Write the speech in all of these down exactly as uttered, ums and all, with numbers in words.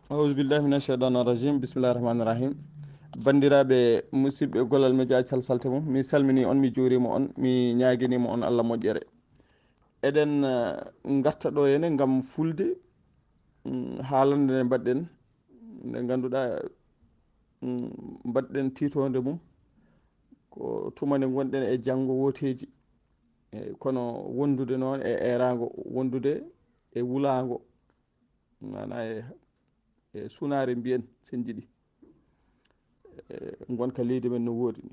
Auzu billahi mina shaytani rajim. Bismillahi rahmani rahim. Banndiraaɓe musidɓe Gollal Media, calsalte mum, mi salmini on, mi juurima on, mi ñaaginima on Allah moƴƴere. Eɗen eh, ngarta ɗo henne ngam fulde mm, haalande nde mbaɗɗen, nde ngannduɗaa mm, mbaɗɗen tiitoonde mum ko tuma nde ngonɗen e janngo wooteeji. E, kono wondude noon e eeraango, wondude e wulaango, maanaa e, e sunaare mbiyen, sen njiɗi. E, ngonka leydi men no woodi ni.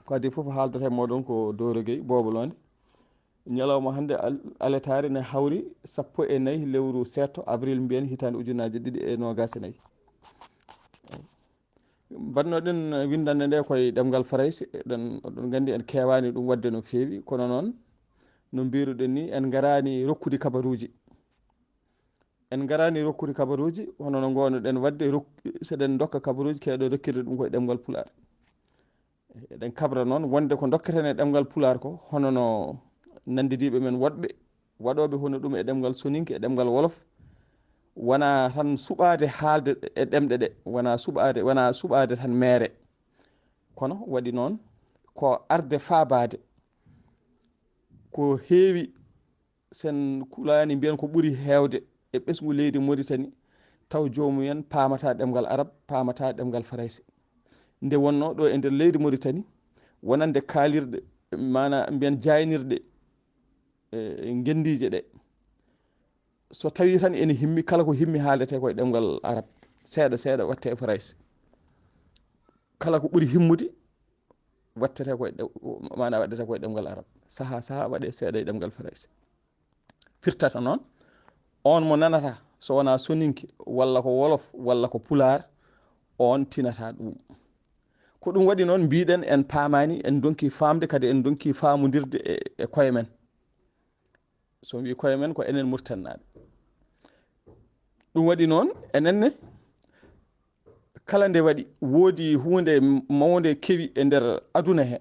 Ko adii fof haaldata e mooɗon ko Doro Gueye Boobo Loonde. Ñalawma hannde al-, aletaare ne hawri sappo e nayi lewru seeɗto avril mbiyen hitaande ujunaaji ɗiɗi e noogaas e nayi. Mbaɗnoɗen winndannde nde koye ɗemngal Farayse, eɗen, oɗon nganndi en keewaani ɗum waɗde no feewi, kono noon no mbiruɗen ni en ngaraani rokkude kabaruuji. En ngaraani rokkude kabaruuji, hono no ngownoɗen waɗde rok-, seɗen dokka kabaruuji keewɗe rokkirde ɗum koye ɗemngal Pulaar. Eɗen kabra noon wonde ko ndokketen e ɗemngal Pulaar ko, hono no nanndidiiɓe men woɗɓe, waɗooɓe hono ɗum e ɗemngal Soninke, e ɗemngal Wolof, wonaa tan suɓaade haalde e ɗemɗe ɗe, wonaa suɓaade, wonaa suɓaade tan meere. Kono waɗi noon ko arde faabaade ko heewi, sen kulaani mbiyen ko ɓuri heewde e ɓesngu leydi Moritani, taw joomumen paamataa ɗemngal Arab, paamataa ɗemngal Farayse. Nde wonnoo ɗo e nder leydi Moritani, wonande kaalirɗe, maanaa mbiyen jaaynirɗe, e ngenndiije ɗe. So tawii tan ene himmi, kala ko himmi haaletee ko e ɗemngal Arab. Seeɗa, seeɗa waɗtee e Farayse. Kala ko ɓuri himmude waɗtetee ko e ɗe-, maanaa waɗetee ko e ɗemngal Arab. Sahaa, sahaa waɗee seeɗa e ɗemngal Farayse. Firtata noon, oon mo nanata, so wonaa Soninke, walla ko Wolof, walla ko Pulaar, oon tinata ɗum. Ko ɗum waɗi noon mbiɗen en paamaani, en ndonki faamde, kadi en ndonki faamondirde e, e koye men. So mbi koye men ko enen Murtannaaɓe. Ɗum waɗi noon, enen ne, kala nde waɗi, woodi huunde mawnde kewi e nder aduna he.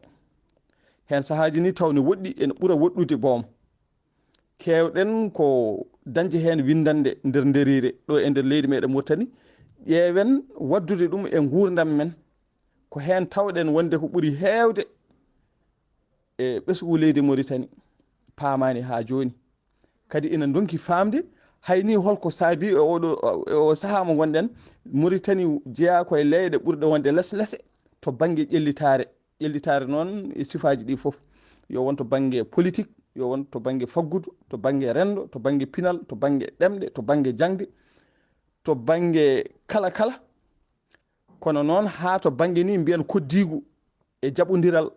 Heen sahaaji ni taw ne woɗɗi, ene ɓura woɗɗude boom. Keewɗen ko dañde heen winndannde nder nderiire, ɗo e nder leydi meɗen Mauritanie. Ƴeewen waddude ɗum e nguurndam men. Ko heen tawɗen wonde ko ɓuri heewde e ɓesngu leydi Mauritanie paamaani haa jooni. Kadi ina ndonki faamde hay ni holko saabii e oɗo, e o sahaa mo ngonɗen, Mauritanie jeyaa ko e leyɗe ɓurɗe wonde les lese to bannge ƴellitaare. Ƴellitaare noon e sifaaji ɗi fof. Yo won to bannge politique, yo won to bannge faggudu, to bannge renndo, to bannge pinal, to bannge ɗemɗe, to bannge jaŋde, to bannge kala kala. Kono noon haa to bannge ni mbiyen koddiigu e jaɓondiral,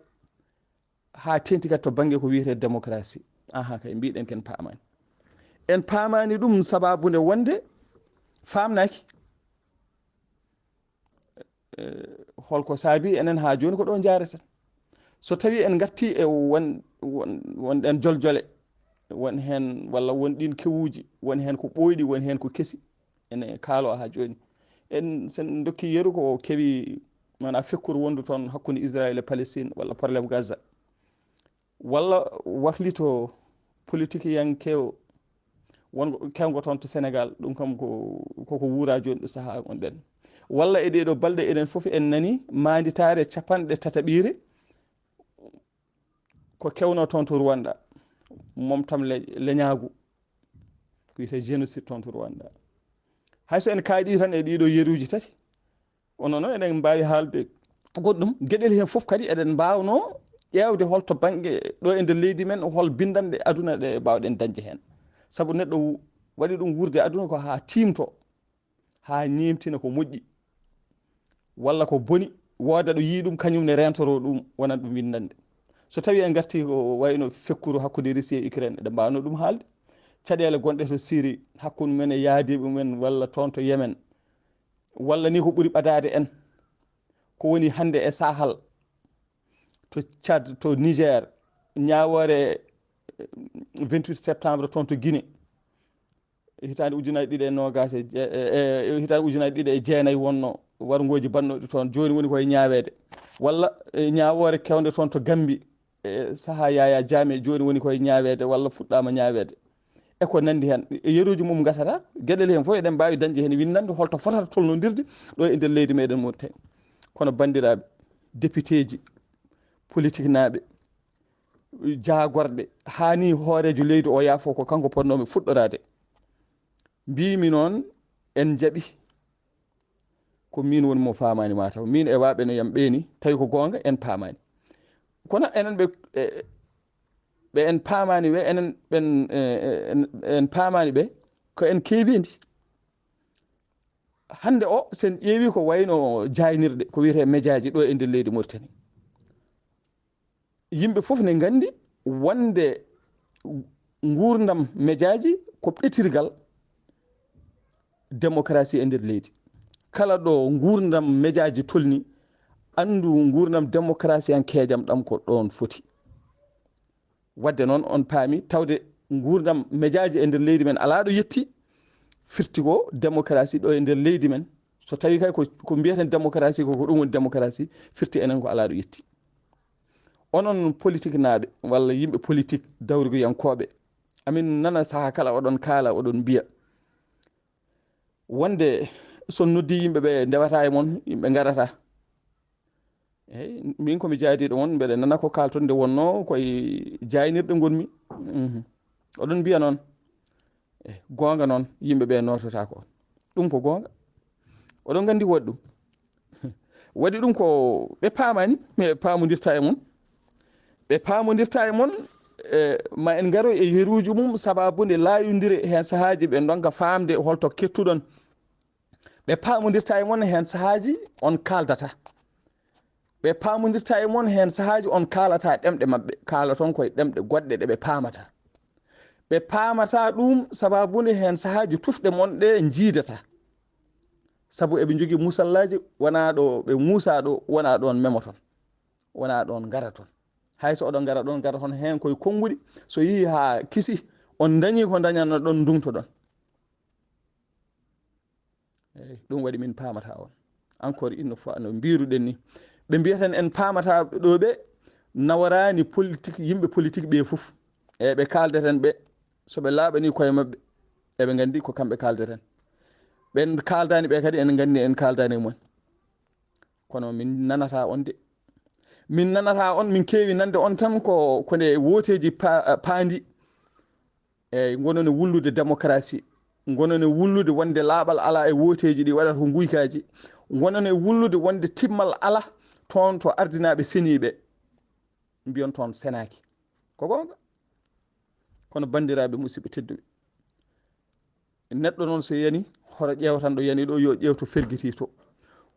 haa teeŋti kadi to bannge ko wiyetee démocratie. Ahan kay, mbiɗen ken paamaani. En paamaani ɗum sabaabu nde wonde faamnaaki. Eh, holko saabii enen haa jooni ko ɗo njaareten? So tawii en ngartii e won, won, won ɗen joljole, won heen walla won ɗiin kewuuji, won heen ko ɓooyɗi, won heen ko kesi, ene kaaloo haa jooni. En, sen ndokki yeru ko kewi, maanaa fekkuru wondu toon hakkunde Israël e Palestine walla problème Gaza. Walla waflito politikiyankeewo wongo kewngo toon to Sénégal, ɗum kam ko, koko wuura jooni ɗo sahaa ngonɗen. Walla e ɗee ɗoo balɗe eɗen fof en nani maanditaare capanɗe tataɓiire ko kewnoo toon to Rwanda, mom tam le-, leñaagu, ko wiyetee génocide toon to Rwanda. Hay so en kaaɗii tan e ɗii ɗoo yeruuji tati, kono noon eɗen mbaawi haalde goɗɗum. Geɗel heen fof kadi eɗen mbaawnoo ƴeewde hol to bannge ɗo e nder leydi men, hol binndanɗe aduna ɗe mbaawɗen dañde heen. Sabu neɗɗo wu-, waɗi ɗum wuurde aduna ko haa tiimtoo, haa ñeemtina ko moƴƴi, walla ko boni, wooda ɗo yii ɗum, kañum ne reentoroo ɗum, wonana ɗum winndannde. So tawii en ngartii ko wayno fekkuru hakkunde Russie e Ukraine, eɗen mbaawno ɗum haalde. Caɗeele gonɗe to Syrie, hakkunde men e yaadiiɓe men, walla toon to Yemen, walla ni ko ɓuri ɓadaade en, ko woni hannde e Sahal, to Tchad, to Niger, ñaawoore, eh, vingt-huit septembre toon to Guinée, hitaande ujunaaji ɗiɗi e noogaas e je-, e, e, hitaande ujunaaji ɗiɗi e jeenayi wonno warngooji baɗnooɗi toon, jooni woni koye ñaaweede. Walla, eh, ñaawoore kewnde toon to Gambie, e sahaa Yaya Jammeh, jooni woni koye ñaaweede walla fuɗɗaama ñaaweede. e ko nanndi heen. E yeruuji mum ngasata, geɗel heen fof eɗen mbaawi dañde heen winndannde holto fotata tolnondirde ɗo e nder leydi meɗen Mauritanie. Kono banndiraaɓe, députéji, politiknaaɓe, jaagorɓe, haa ni hooreejo leydi o yaafo ko kanko potnoomi fuɗɗoraade. Mbiimi noon en njaɓi ko miin woni mo faamaani maa taw. Miin e waaɓe no yam ɓeeni, tawi ko goonga en paamaani. Kono enen ɓe, e, ɓe en paamaani ɓe, enen ɓen, e, e, en, en paamaani ɓe, ko en keewiindi. Hannde o, sen ƴeewi ko wayno jaaynirɗe, ko wiyetee médiaji ɗo e nder leydi Mauritanie. Yimɓe fof ne nganndi wonde nguurndam médiaji ko ɓetirgal démocratie e nder leydi. Kala ɗo nguurndam médiaji tolni, anndu nguurndam démocratie an keejam ɗam ko ɗoon foti. Wadde noon on paami tawde nguurndam médiaji e nder leydi men alaa ɗo yetti, firti ko démocratie ɗo e nder leydi men. So tawi kay ko, ko mbiyeten démocratie ko, ko ɗum woni démocratie, firti enen ko alaa ɗo yetti. Onon politiknaaɓe walla yimɓe politik dawrigoyankooɓe, amin nana sahaa kala oɗon kaala, oɗon mbiya wonde so noddi yimɓe ɓe ndewata e mon, yimɓe ngarata. Eey, min ko mi jaaydiiɗo mon, mbeɗa nana ko kaalton nde wonnoo koye jaaynirɗe ngonmi. Mhm. Oɗon mbiya noon. Eh, goonga noon, yimɓe ɓe noototaako. Ɗum ko goonga. Oɗon nganndi waɗi ɗum. Waɗi ɗum ko ɓe paamaani, ɓe paamondirta e mon. Ɓe paamondirta e mon, e, ma en ngaro e yeruuji mum, sababu nde laayondire heen sahaaji ɓe ndonka faamde holto kettuɗon. Ɓe paamondirta e mon heen sahaaji on kaaldata. Ɓe paamondirta e mon heen sahaaji on kaalata ɗemɗe maɓɓe, kaalaton koye ɗemɗe goɗɗe ɗe ɓe paamata. Ɓe paamata ɗum sababu nde heen sahaaji tufɗe mon ɗe njiidata. Sabu eɓe njogii musallaaji, wonaa ɗo ɓe muusaa ɗo, wonaa ɗoon memoton, wonaa ɗoon ngaraton. Hay so oɗon ngara ɗoon, ngaraton heen koye konnguɗi, so yehii haa kisi, on ndañii ko ndañannoɗon, ndungtoɗon. Eey, ɗum waɗi min paamata on. Encore une fois, no mbiiruɗen ni, ɓe mbiyeten en paamata ɗo ɓe, naworaani politique, yimɓe politique ɓe fof. Eey, ɓe kaaldeten ɓe, so ɓe laaɓanii koye maɓɓe, eɓe nganndi ko kamɓe kaaldeten. Ɓe kaaldaani ɓe kadi, en nganndi en kaaldaani e mumen. Kono min nanata on de. Min nanata on, min keewi nande on tan ko, ko nde wooteeji pa-, paandi. Eey, ngonon e wullude démocratie. Ngonon e wullude wonde laaɓal alaa e wooteeji ɗi waɗata ko nguykaaji. Ngonon e wullude wonde timmal alaa toon to ardinaaɓe seniiɓe. Mbiyon toon senaaki. Ko goonga. Kono banndiraaɓe musidɓe tedduɓe, neɗɗo noon so yani, hoto ƴeew tan ɗo yani ɗo, yo ƴeew to fergiti to.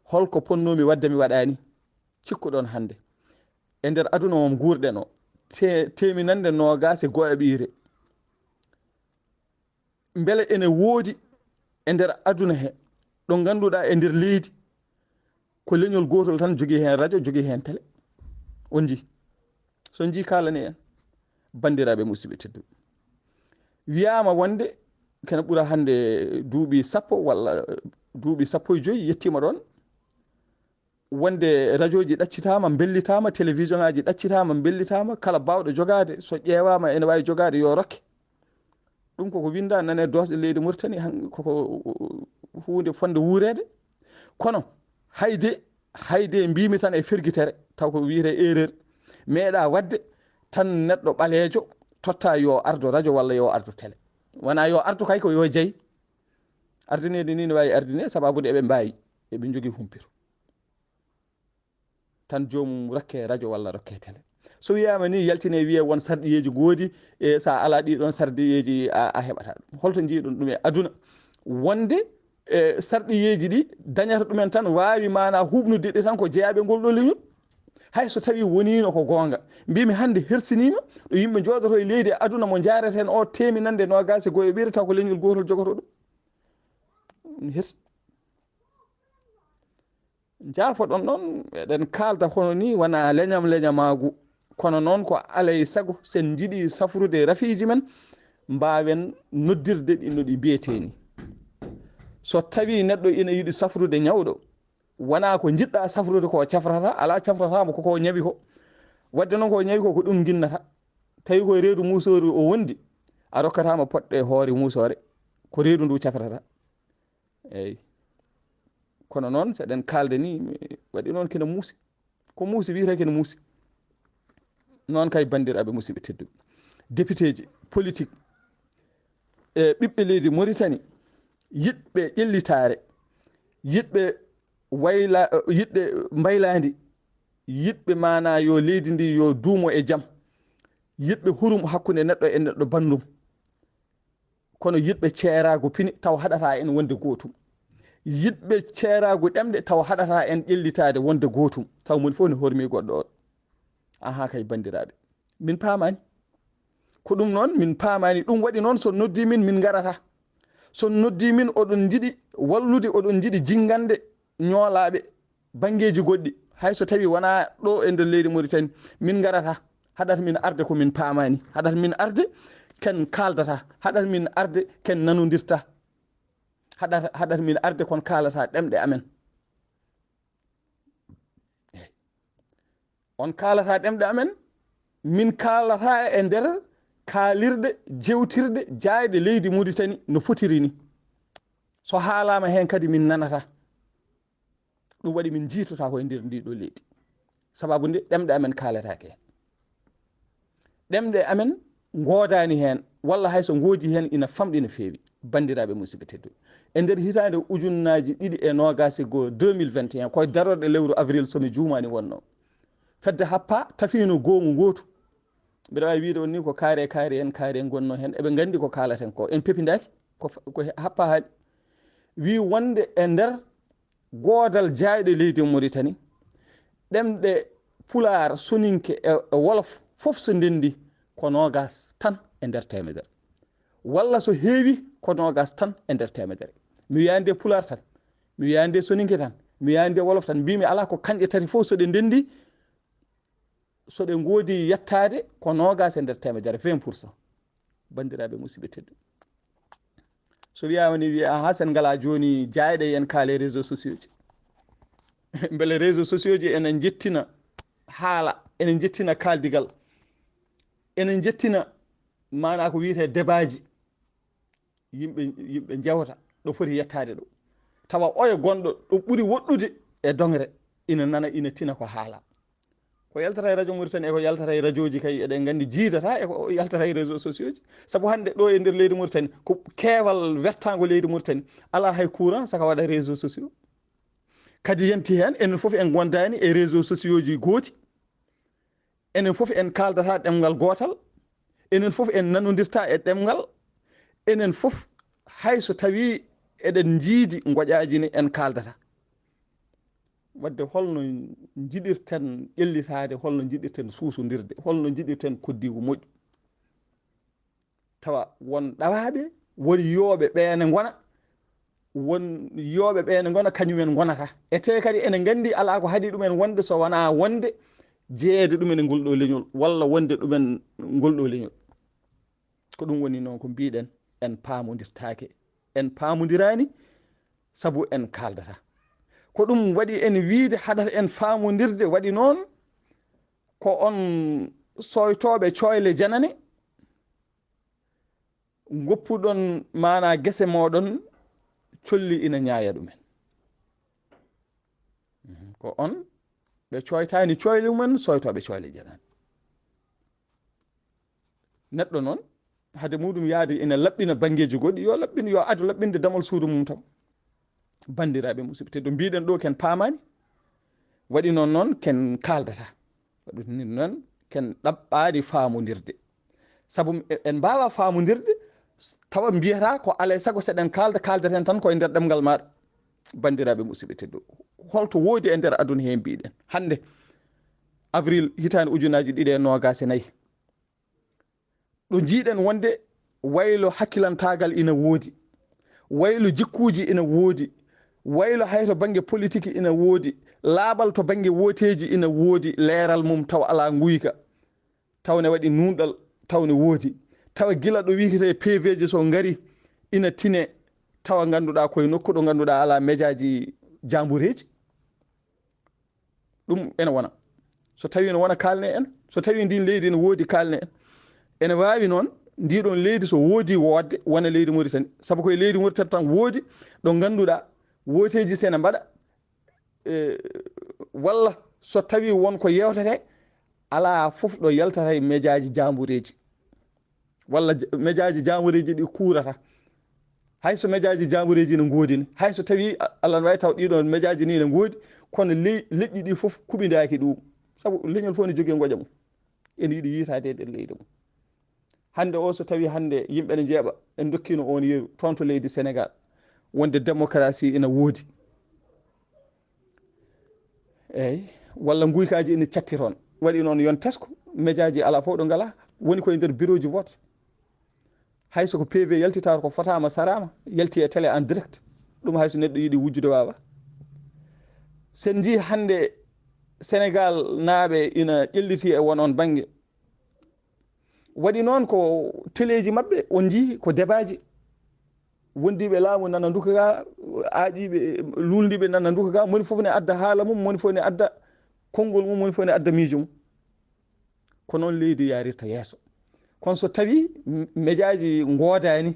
Holko ponnoomi waɗde mi waɗaani? Cikkuɗon hannde. E nder aduna o nguurɗen o, te-, teeminannde noogaas e go'aɓiire. Mbele ene woodi e nder aduna he, ɗo ngannduɗaa e nder leydi, ko leñol gootol tan jogii heen radio, jogii heen télé? On njii? So njii, kaalane en, banndiraaɓe musidɓe tedduɓe. Wiyaama wonde kene ɓura hannde duuɓi sappo walla duuɓi sappo e joyi yettiima ɗoon. Wonde rajooji ɗaccitaama, mbellitaama, télévision ŋaaji ɗaccitaama, mbellitaama, kala baawɗo jogaade, so ƴeewaama ene waawi jogaade, yo rokke. Ɗum koko winnda, nane doosɗe leydi Mauritanie, han-, koko huunde fotnde wuureede. Kono hayde, hayde mbiimi tan e fergitere, taw ko wiyetee erreur, meeɗaa waɗde tan neɗɗo ɓaleejo totta yo ardo radio walla yo ardo télé. Wonaa yo ardo kay, ko yo jeyi. Ardineede ni ne waawi ardine, sababude eɓe mbaawi, eɓe njogii humpito. Tan joomum rokke radio walla rokke télé. So wiyaama ni, yaltine wiye won sarɗiyeeji ngoodi, e sa alaa ɗii ɗoon sarɗiyeeji a, a heɓataa ɗum. Holto njiiɗon ɗum e aduna? Wonde, e, sarɗiyeeji ɗi dañata ɗumen tan, waawi maanaa huuɓnude ɗi tan ko jeyaaɓe ngol ɗo leñol. Hay so tawii woniino ko goonga. Mbiimi hannde hersiniima ɗo yimɓe njooɗoto e leydi e aduna mo njaareten o teeminannde noogaas e go'o ɓiire taw ko leñol gootol jogoto ɗum. Ɗum hersi. Njaafoɗon noon, eɗen kaalda hono ni wonaa leñam leñamaagu. Kono noon ko alay sago, sen njiɗi safrude rafiiji men, mbaawen noddirde ɗi no ɗi mbiyetee ni. So tawii neɗɗo ina yiɗi safrude ñawɗo, wonaa ko njiɗɗaa safrude ko cafrata, alaa cafrata mo ko ko ñawi ko. Waɗde noon ko ñawi ko, ko ɗum nginnata. Tawi ko e reedu muusoori o wondi, A rokkataama poɗɗe hoore muusoore, ko reedu ndu cafrata. Eyi. Kono noon, so eɗen kaalda ni, waɗi noon kina muusi. Ko muusi wiyetee kina muusi. Noon kay, banndiraaɓe musidɓe tedduɓe. Députéji, politique, e ɓiɓɓe leydi Mauritanie, yiɗɓe ƴellitaare, yiɗɓe wayla-, yiɗɓe mbaylaandi, yiɗɓe maanaa yo leydi ndi yo duumo e jam, yiɗɓe hurum hakkunde neɗɗo e neɗɗo banndum. Kono yiɗɓe ceeraagu pine taw haɗata en wonde gootum. Yiɗɓe ceeraagu ɗemɗe taw haɗata en ƴellitaade wonde gootum. Taw moni fof ne hormi goɗɗo on. Ahaa kay, banndiraaɓe. Min paamaani. Ko ɗum noon, min paamaani. Ɗum waɗi noon, so noddi min, min ngarata. So noddi min, oɗon njiɗi wallude, oɗon njiɗi jinngande ñoolaaɓe banngeeji goɗɗi. Hay so tawi wonaa ɗo e nder leydi Mauritanie, min ngarata. Haɗata min arde ko min paamaani. Haɗata min arde ken kaaldata. Haɗata min arde ken nanondirta. Haɗata, haɗata min arde kon kaalata ɗemɗe amen. Eey. On kaalata ɗemɗe amen, min kaalata e nder kaalirɗe, jewtirɗe, jaayɗe leydi Mauritanie no fotiri ni. So haalaama heen kadi min nanata. Ɗum waɗi min njiitotaako e nder ndii ɗoo leydi. Sababu nde ɗemɗe amen kaaletaake heen. Ɗemɗe amen ngoodaani heen, walla hay so ngoodii heen ina famɗi no feewi. Banndiraaɓe musidɓe tedduɓe, e nder hitaande ujunnaaji ɗiɗi e noogaas e goo, deux mille vingt et un, ko e darorɗe lewru avril so mi juumaani wonnoo. Fedde Happa tafiino goongu ngootu. Mbiɗa waawi wiyde on ni ko kaari e kaari en, kaari en ngonnoo heen. Eɓe nganndi ko kaalaten ko. En pepindaaki, ko fa-, ko he-, Happa haali. Wii wonde e nder goodal jaayɗe leydi Mauritanie, ɗemɗe Pulaar, Soninke e, e Wolof fof so ndenndi ko noogaas tan e nder teemedere. Walla so heewi ko noogaas tan e nder teemedere. Mi wiyaani nde Pulaar tan, mi wiyaani nde Soninke tan, mi wiyaani nde Wolof tan. Mbiimi alaa ko kanƴe tati fof so ɗe ndenndi, so ɗe ngoodi yettaade ko noogaas e nder teemedere, vingt pour cent. Banndiraaɓe musidɓe tedduɓe. So wiyaama ni wiya, "Ahaa, sen ngalaa jooni jaayɗe en kaale réseaux sociaux ji." Mbele réseaux sociaux ji ene njettina haala, ene njettina kaaldigal, ene njettina maanaa ko wiyetee debaaji. Yimɓe, yimɓe njewta ɗo foti yettaade ɗo. Tawa oya gonɗo ɗo ɓuri woɗɗude e doŋre, ina nana, ina tina ko haala. Ko yaltata e radio Mauritanie e ko yaltata e radiooji kay, eɗen nganndi jiidata e ko yaltata e réseaux sociaux ji. Sabu hannde ɗo e nder leydi Mauritanie, ko keewal wertaango leydi Mauritanie, alaa hay courant saka waɗa réseaux sociaux. Kadi yanti heen, enen fof en ngondaani e réseaux sociaux ji gooti. Enen fof en kaaldata ɗemngal gootal. Enen fof en nanondirta e ɗemngal. Enen fof, hay so tawii eɗen njiidi ngoƴaaji ne, en kaaldata. Wadde holno njiɗirten ƴellitaade, holno njiɗirten suusondirde, holno njiɗirten koddiigu moƴƴo? Tawa won ɗawaaɓe, won yooɓe ɓe ene ngona, won yooɓe ɓe ene ngona, kañumen ngonata. E tee kadi ene nganndi alaa ko haɗi ɗumen wonde so wonaa wonde jeyeede ɗumen e ngol ɗoo leñol, walla wonde ɗumen ngol ɗoo leñol. Ko ɗum woni noon ko mbiɗen, en paamondirtaake, en paamondiraani, sabu en kaaldata. Ko ɗum waɗi en wiide haɗata en faamondirde, waɗi noon ko on sooytooɓe cooyle janane, ngoppuɗon maanaa gese mooɗon, colli ina ñaaya ɗumen. Mhm. Ko on ɓe cooytaani cooyle mumen, sooytooɓe cooyle janane. Neɗɗo noon, hade muɗum yahde ina laɓɓina banngeeji goɗɗi, yo laɓɓin, yo adu laɓɓinde damal suudu mum taw. Banndiraaɓe musidɓe tedduɓe, mbiɗen ɗo ken paamaani, waɗi noon noon ken kaaldata. Waɗi noon ken ɗaɓɓaani faamondirde. Sabu e-, en mbaawaa faamondirde, tawa mbiyata ko alaa e sago seɗen kaalda, kaaldaten tan koye nder ɗemngal maaɗa. Banndiraaɓe musidɓe tedduɓe, holto woodi e nder aduna hee mbiɗen? Hannde, avril hitaande ujunnaaji ɗiɗi e noogaas e nayi, ɗo njiiɗen wonde waylo hakkilantaagal ina woodi, waylo jikkuuji ina woodi, waylo hay to bannge politique ina woodi, laaɓal to bannge wooteeji ina woodi, leeral mum tawa alaa nguyka, tawa ne waɗi nuunɗal, tawa ne woodi, tawa gila ɗo wiyetee P V ji so ngari ina tine, tawa ngannduɗaa koye nokku ɗo ngannduɗaa alaa mejaaji jaambureeji. Ɗum ene wona. So tawii no wona kaalne en, so tawii ndin leydi ene woodi kaalne en, ene waawi noon Ndi ɗon leydi so woodi woodde, wona leydi Mauritanie. Sabu koye leydi Mauritanie tan woodi ɗo ngannduɗaa wooteeji sene mbaɗa, e, walla so tawi won ko yewtete, alaa fof ɗo yaltata e mejaaji jaambureeji. Walla j-, mejaaji jaambureeji ɗi kuurata. Hay so mejaaji jaambureeji ne ngoodi ne, hay so tawi a-, Allah ne waawi taw ɗiɗo mejaaji ni ne ngoodi, kono ley-, leƴƴi ɗi fof kuɓindaaki ɗum. Sabu leñol fof ne jogii ngoƴa mum. Ene yiɗi yiitaade e nder leydi mum. Hannde o, so tawi hannde yimɓe ne njeeɓa, en dokkiino on yeru toon to leydi Senegal, wonde démocratie ina woodi. Eey, walla nguykaaji ina catti toon. Waɗi noon yon tesko, mejaaji alaa fof ɗo ngalaa, woni koye nder birooji vote. Hay so ko P V yaltitaaka, ko fotaama saraama, yalti e télé en direct. Ɗum hay so neɗɗo yiɗi wujjude waawa. Sen njii hannde Senegal naaɓe ina ƴelliti e won on bannge. Waɗi noon ko teleeji maɓɓe, on njii ko debaaji. Wondiiɓe laamu nana nduka ga, aaƴiiɓe, luulndiiɓe nana nduka ga, moni fof ne adda haala mum, moni fof ne adda konngol mum, moni fof ne adda miijo mum. Ko noon leydi yarirta yeeso. Kono so tawi m-, mejaaji ngoodaani,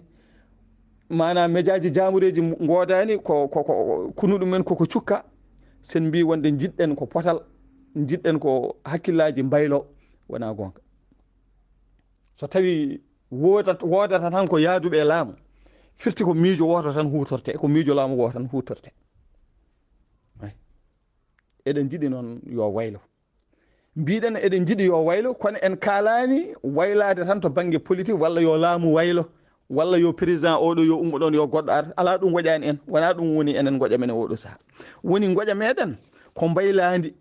maanaam mejaaji jaamureeji m-, ngoodaani, ko, ko, ko, kunu ɗumen koko cukka, sen mbii wonde njiɗɗen ko potal, njiɗɗen ko hakkillaaji mbaylo, wonaa goonga. So tawi woodat-, woodata tan ko yahduɓe e laamu, firti ko miijo wooto tan huutorte, ko miijo laamu wooto tan huutorte. Ay. Eɗen njiɗi noon yo waylo. Mbiɗen eɗen njiɗi yo waylo, kono en kaalaani waylaade tan to bannge politique, walla yo laamu waylo, walla yo président oɗo yo ummo ɗoon, yo goɗɗo ar. Alaa, ɗum ngoƴaani en, wonaa ɗum woni enen ngoƴa men e oɗo sahaa. Woni ngoƴa meɗen ko mbaylaandi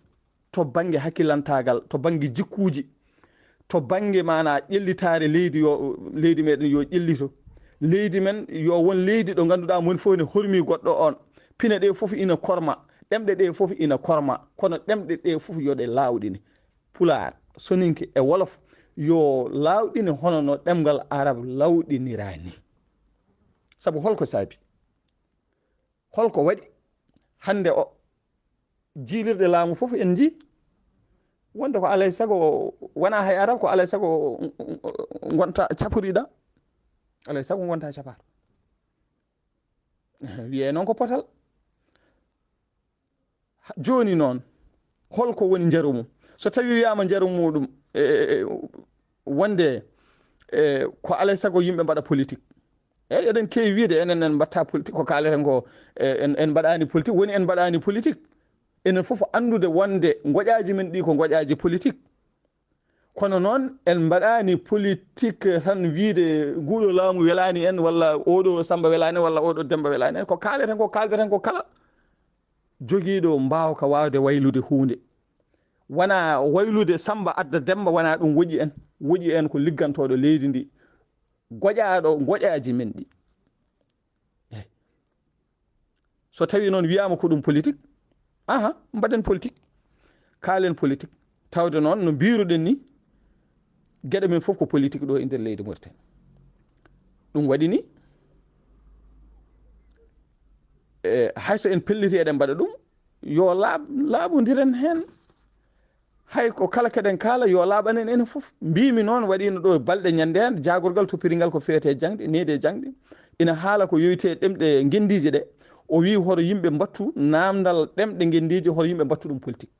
to bannge hakkilantaagal, to bannge jikkuuji, to bannge maanaa ƴellitaare leydi, yo leydi meɗen yo ƴellito. Leydi men yo won leydi ɗo ngannduɗaa moni fof ne hormi goɗɗo on. Pine ɗe fof ina korma, ɗemɗe ɗe fof ina korma, kono ɗemɗe ɗe fof yo ɗe laawɗine. Pulaar, Soninke e Wolof yo laawɗine hono no ɗemngal Arab lawɗinira ni. Sabu holko saabi? Holko waɗi hannde o jiilirɗe laamu fof en njii wonde ko alay sago wonaa hay Arab, ko alay sago ngonta caporiɗa, alay sago ngonta capaaɗo. Wiyee noon ko potal. Ha, jooni noon, holko woni njaru mum? So tawi wiyaama njaru muɗum, e, e, e, wonde, e, ko alay sago yimɓe mbaɗa politique. Eyi, eɗen keewi wiide enen en mbatta politique, ko kaaleten ko, e, en, en mbaɗaani politique, woni en mbaɗaani politique. Enen fof anndude wonde ngoƴaaji men ɗi ko ngoƴaaji politique. Kono noon, en mbaɗaani politique tan wiide nguuɗo laamu welaani en, walla oɗo Samba welaani en, walla oɗo Demba welaani en. Ko kaaleten ko, kaaldeten ko kala jogiiɗo mbaawka waawde waylude huunde. Wonaa waylude Samba adda Demba, wonaa ɗum woƴi en. Woƴi en ko liggantooɗo leydi ndi, goƴaaɗo ngoƴaaji men ɗi. Eey. So tawii noon wiyaama ko ɗum politique, aha, mbaɗen politique, kaalen politique. Tawde noon no mbiiruɗen ni, geɗe men fof ko politique ɗo e nder leydi Mauritanie. Ɗum waɗi ni, e, hay so en pelliti eɗen mbaɗa ɗum, yo laaɓ-, laaɓondiren heen. Hay ko kala keɗen kaala, yo laaɓanen enen fof. Mbiimi noon, waɗiino ɗo balɗe ñande heen, jaagorgal toppiringal ko feete jaŋde, needi e jaŋde. Ina haala ko yowitii e ɗemɗe ngenndiije ɗe. O wii hoto yimɓe mbattu naamndal ɗemɗe ngenndiije, hoto yimɓe mbattu ɗum politique.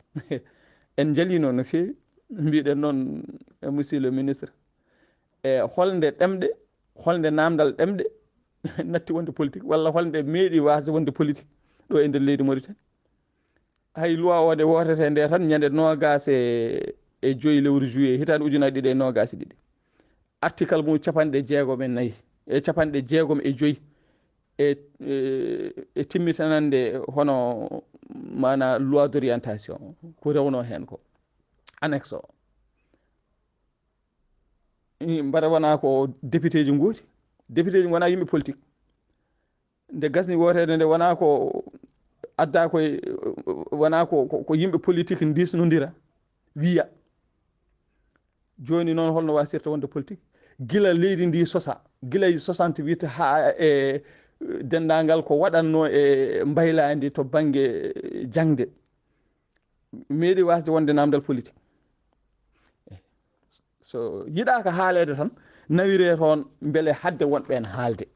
En njaliino no feewi, mbiɗen noon, e monsieur le ministre, e holnde ɗemɗe, holnde naamndal ɗemɗe natti wonde politique, walla holnde meeɗi waasde wonde politique ɗo e nder leydi Mauritanie? Hay loi o nde wootete nde tan, ñande noogaas e, e joy lewru juillet, hitaande ujunaaji ɗiɗi e noogaas e ɗiɗi. Article mum capanɗe jeegom e nayi, e capanɗe jeegom e joy, e, e, e timmitanande hono maana loi d'orientation, ko rewno heen ko. Annexe o. I, mbaɗa wonaa ko député ji ngooti. Député ji ngonaa yimɓe politique. Nde gasni wooteede nde wonaa ko addaa koye, wonaa ko, ko, ko yimɓe politique ndiisnondira, wiya. Jooni noon holno waasirta wonde politique? Gila leydi ndi sosa, gila e soixante-huit haa e denndaangal ko waɗatnoo e mbaylaandi to bannge jaŋde. Meeɗi waasde wonde naamndal politique. So yiɗaaka haaleede tan, nawiree toon mbele hadde wonɓe en haalde.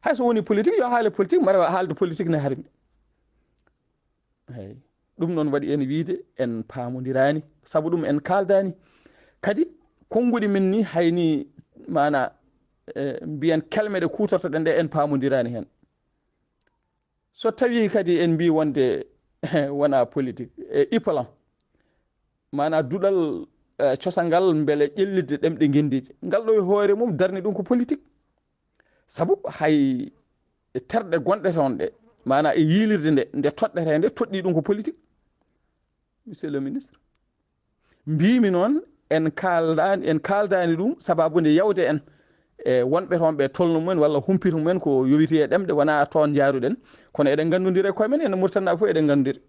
Hay so woni politique, yo haale politique, mara haalde politique ne harmi. Eey. Ɗum noon waɗi en wiyde en paamondiraani, sabu ɗum en kaaldaani. Kadi konnguɗi men ni hay ni maana, eh, mbiyen kelme ɗe kuutortoɗen ɗe en paamondiraani heen. So tawii kadi en mbii wonde wonaa politique, e I P L A N, maanaa duɗal, eh, cosal ngal mbele ƴellitde ɗemɗe ngenndiije, ngal ɗo e hoore mum darni ɗum ko politique. Sabu hay e terɗe gonɗe toon ɗe, maanaa e yiilirde nde, nde toɗɗetee nde, toɗɗii ɗum ko politique. Monsieur le ministre, mbiimi noon, en kaaldaani, en kaaldaani ɗum, sababu nde yawde en e wonɓe toon ɓe tolno mumen walla humpito mumen ko yowiti e ɗemɗe, wonaa toon njaaruɗen. Kono eɗen nganndondira e koye men, enen Muritaninaaɓe fof eɗen nganndondira.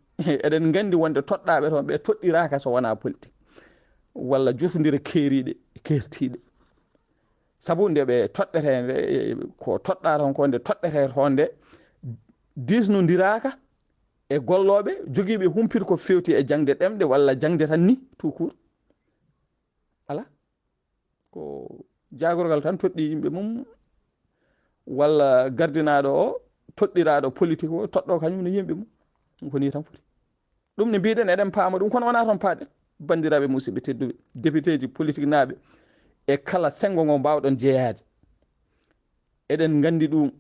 Eɗen nganndi wonde toɗɗaaɓe toon ɓe toɗɗiraaka so wonaa politique, walla jotondire keeriiɗe, keertiiɗe. Sabu nde ɓe toɗɗetee nde, e, ko toɗɗaa toon ko nde toɗɗetee toon nde, diisnondiraaka e gollooɓe jogiiɓe humpito ko feewti e jaŋde ɗemɗe walla jaŋde tan ni, tout court. Alaa. Ko jaagorgal tan toɗɗii yimɓe mum, walla gardinaaɗo o, toɗɗiraaɗo politique o, toɗɗoo kañum ne yimɓe mum. Ɗum ko nii tan foti. Ɗum ne mbiɗen, eɗen paama ɗum, kono wonaa toon paaɗen. Banndiraaɓe musidɓe tedduɓe, députéji politiknaaɓe e kala senngo ngo mbaawɗon jeyaade. Eɗen nganndi ɗum.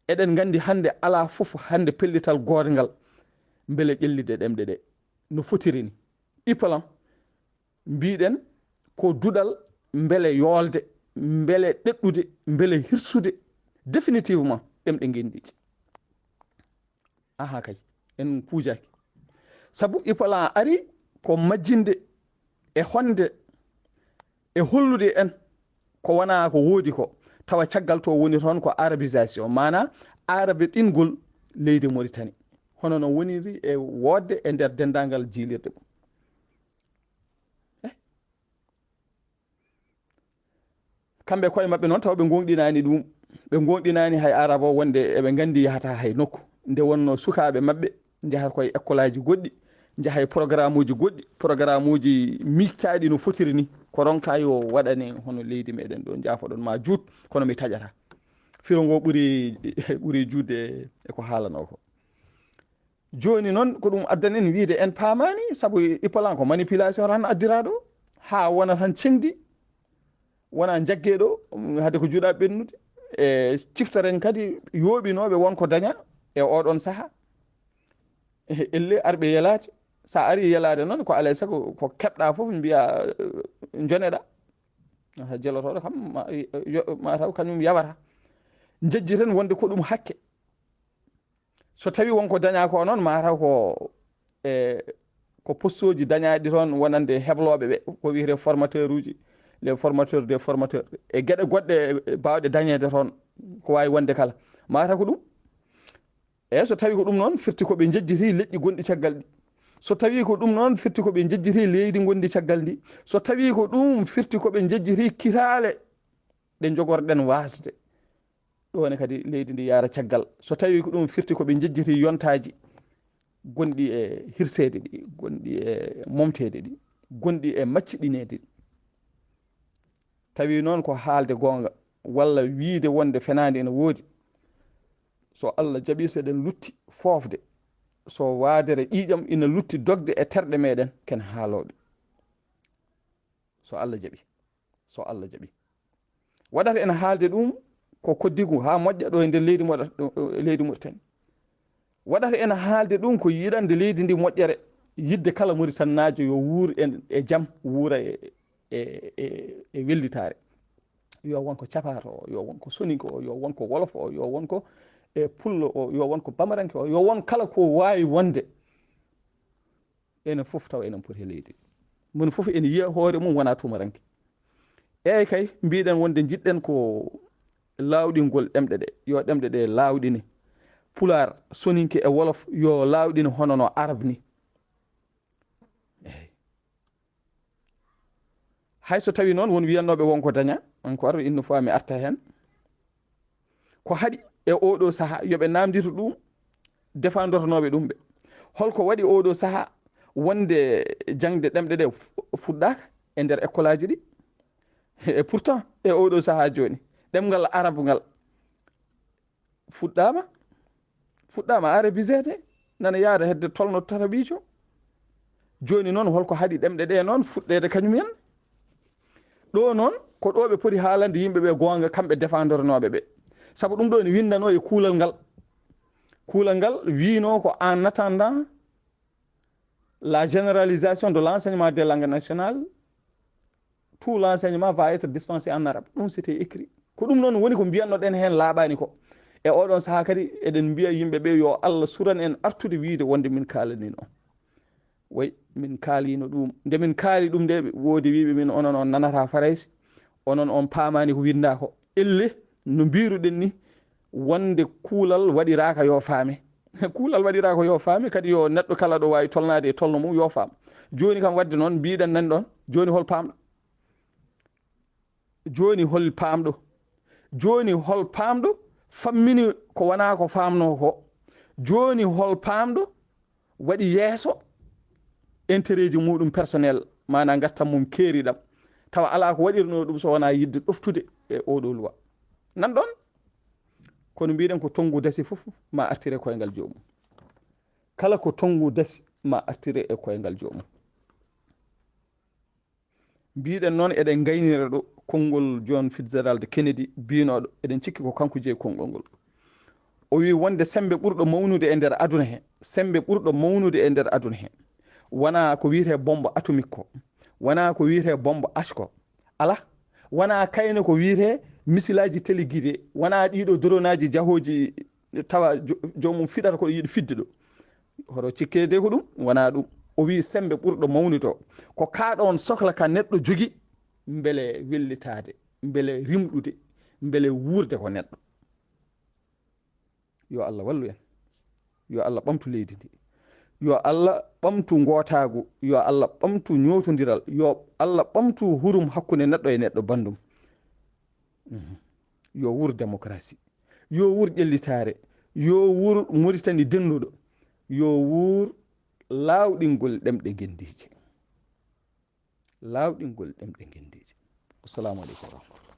Eɗen nganndi hannde alaa fof hannde pellital goodngal mbele ƴellitde ɗemɗe ɗe no fotiri ni. I P L A N, mbiɗen ko duɗal mbele yoolde, mbele ɗeɗɗude, mbele hirsude définitivement ɗemɗe ngenndiije. Aha kay, en kuujaaki. Sabu I P L A N ari ko majjinde e honde e hollude en ko wonaa ko woodi ko, tawa caggal to woni toon ko arabisation, maanaa arabe ɗingol leydi Mauritanie. Hono no woniri e woodde e nder denndaangal jiilirde mum. Eh? Kamɓe koye maɓɓe noon, tawa ɓe ngoongɗinaani ɗum. Ɓe ngoongɗinaani hay arab o wonde eɓe nganndi yahata hay nokku. Nde wonno sukaaɓe maɓɓe njahata koye ekkolaaji goɗɗi, njaha e programmuuji goɗɗi, programmuuji miijtaaɗi no fotiri ni. Ko ronka yo waɗane hono leydi meɗen ɗo, njaafoɗon ma juut, kono mi taƴata. Firo ngo ɓuri, ɓuri juutde e ko haalanoo ko. Jooni noon, ko ɗum addani en wiyde en paamaani, sabu I P L A N ko manipulation tan addiraa ɗo, haa wona tan ceŋdi, wona jaggee ɗo, um, hade ko juuɗa ɓennude. E ciftoren kadi yooɓinooɓe won ko daña e oɗon saha. E elle arɓe yelaade. Sa ari yelaade noon, ko alay sago ko keɓɗa fof mbiya, eh, joneɗa. Ah, jelotooɗo kam, ma, yo, ma taw kañum yawata. Jejjiten wonde ko ɗum hakke. So tawi won ko daña ko noon, ma taw ko, e, ko postoji dañaɗi toon wonande heblooɓe ɓe, ko wiyete formateur uji, les formateurs des formateurs, e geɗe goɗɗe, e, baawɗe dañeede toon, ko waawi wonde kala. Ma taw ko ɗum. E so tawi ko ɗum noon, firti ko ɓe njejjiti leƴƴi gonɗi caggal ɗi. So tawi ko ɗum noon, firti ko ɓe njejjiti leydi ngondi caggal ndi. So tawi ko ɗum, firti ko ɓe njejjiti kitaale ɗe njogorɗen waasde. Ɗo ne kadi leydi ndi yaara caggal. So tawi ko ɗum, firti ko ɓe njejjiti yontaaji gonɗi e hirseede ɗi, gonɗi e momteede ɗi, gonɗi e macciɗineede ɗi. Tawi noon ko haalde goonga, walla wiyde wonde fenaande ina woodi. So Allah jaɓi, so eɗen lutti foofde, so waadere ƴiiƴam ina lutti dogde e terɗe meɗen, ken haalooɓe. So Allah jaɓi, so Allah jaɓi. Waɗata en haalde ɗum ko koddigu haa moƴƴa ɗo e nder leydi moɗa-, ɗo, ɗo e leydi Mauritanie. Waɗata en haalde ɗum ko yiɗande leydi ndi moƴƴere, yiɗde kala Mauritannaajo yo wuur e, e jam, wuura e, e, e, e wellitaare. Yo won ko capaato o, yo won ko soninko o, yo won ko wolof o, yo won ko, e, pullo o, yo won ko bamaranke o, yo won kala ko waawi wonde. Enen fof taw enen poti e leydi. Moni fof ene yiya hoore mum wona tumaranke. Eey kay, mbiɗen wonde njiɗɗen ko laawɗingol ɗemɗe ɗe. Yo ɗemɗe ɗe laawɗine. Pulaar, soninke e wolof yo laawɗine hono no arab ni. Eey. Hay so tawi noon won wiyannooɓe won ko daña, encore une fois mi arta heen. Ko haɗi e oɗo saha yo ɓe namditu ɗum, defandornooɓe ɗum ɓe. Holko waɗi oɗo saha wonde jaŋde ɗemɗe ɗe fu-, fuɗɗaaka e nder ekkolaaji ɗi? E pourtant, e oɗo sahaa jooni, ɗemngal arab ngal fuɗɗaama, fuɗɗaama arabiseede, nana yaada hedde tolno tarabiijo. Jooni noon, holko haɗi ɗemɗe ɗe noon fuɗɗeede kañum en? Ɗo noon, ko ɗo ɓe poti haalande yimɓe ɓe goonga, kamɓe defandornooɓe ɓe. Sabu ɗum ɗo ene winndano e kuulal ngal. Kuulal ngal wiino ko en attendant la généralisation de l'enseignement des langues nationales, tout l'enseignement va être dispensé en arabe. Ɗum, c'était écrit. Ko ɗum noon woni ko mbiyannoɗen heen laaɓaani ko. E oɗon sahaa kadi, eɗen mbiya yimɓe ɓe yo Allah suran en artude wiide wonde min kaalani noon. Way, min kaalino ɗum. Nde min kaali ɗum nde, woodi wiiɓe min, onon on nanata Farayse, onon on paamaani ko winnda ko. Elle, no mbiruɗen ni, wonde kuulal waɗiraaka yo faame. Kuulal waɗiraaka yo faame, kadi yo neɗɗo kala ɗo waawi tolnaade e tolno mum yo faam. Jooni kam, wadde noon mbiɗen nan ɗon, jooni hol paamɗo? Jooni hol paamɗo? Jooni hol paamɗo fammini ko wonaa ko faamnoo ko? Jooni hol paamɗo waɗi yeeso intérêt ji muɗum personnel, maanaa ngattam mum keeriɗam, tawa alaa ko waɗirnoo ɗum so wonaa yiɗde ɗoftude e oɗo loi? Nan ɗon, kono mbiɗen ko tonngu dasi fof ma artire koyngal joomum. Kala ko tonngu dasi ma artire e koyngal joomum. Mbiɗen noon eɗen ngaynira ɗo konngol John Fitzgerald Kennedy, biynooɗo, eɗen cikki ko kanko jeyi konngol ngol. O wi wonde sembe ɓurɗo mawnude e nder aduna he, sembe ɓurɗo mawnude e nder aduna he, wonaa ko wiyetee bombe atomique ko, wonaa ko wiyetee bombe H ko, alaa, wonaa kayne ko wiyetee misilaaji téléguidé, wonaa ɗiɗo droneaji jahooji tawa jo-, joomum fiɗata ko yiɗi fiɗde ɗo. Hoto cikke de ko ɗum, wonaa ɗum. O wi sembe ɓurɗo mawnude o, ko kaa ɗoon sohla ka neɗɗo jogi, mbele wellitaade, mbele rimɗude, mbele wuurde ko neɗɗo. Yo Allah wallu en. Yo Allah ɓamtu leydi ndi. Yo Allah ɓamtu ngootaagu. Yo Allah ɓamtu ñootondiral. Yo Allah ɓamtu hurum hakkunde neɗɗo e neɗɗo banndum. Mhm. Yo wuur démocratie. Yo wuur ƴellitaare. Yo wuur Mauritanie dennuɗo. Yo wuur laawɗingol ɗemɗe ngenndiije. Laawɗingol ɗemɗe ngenndiije. Assalamu aleykum wa rahmatullah.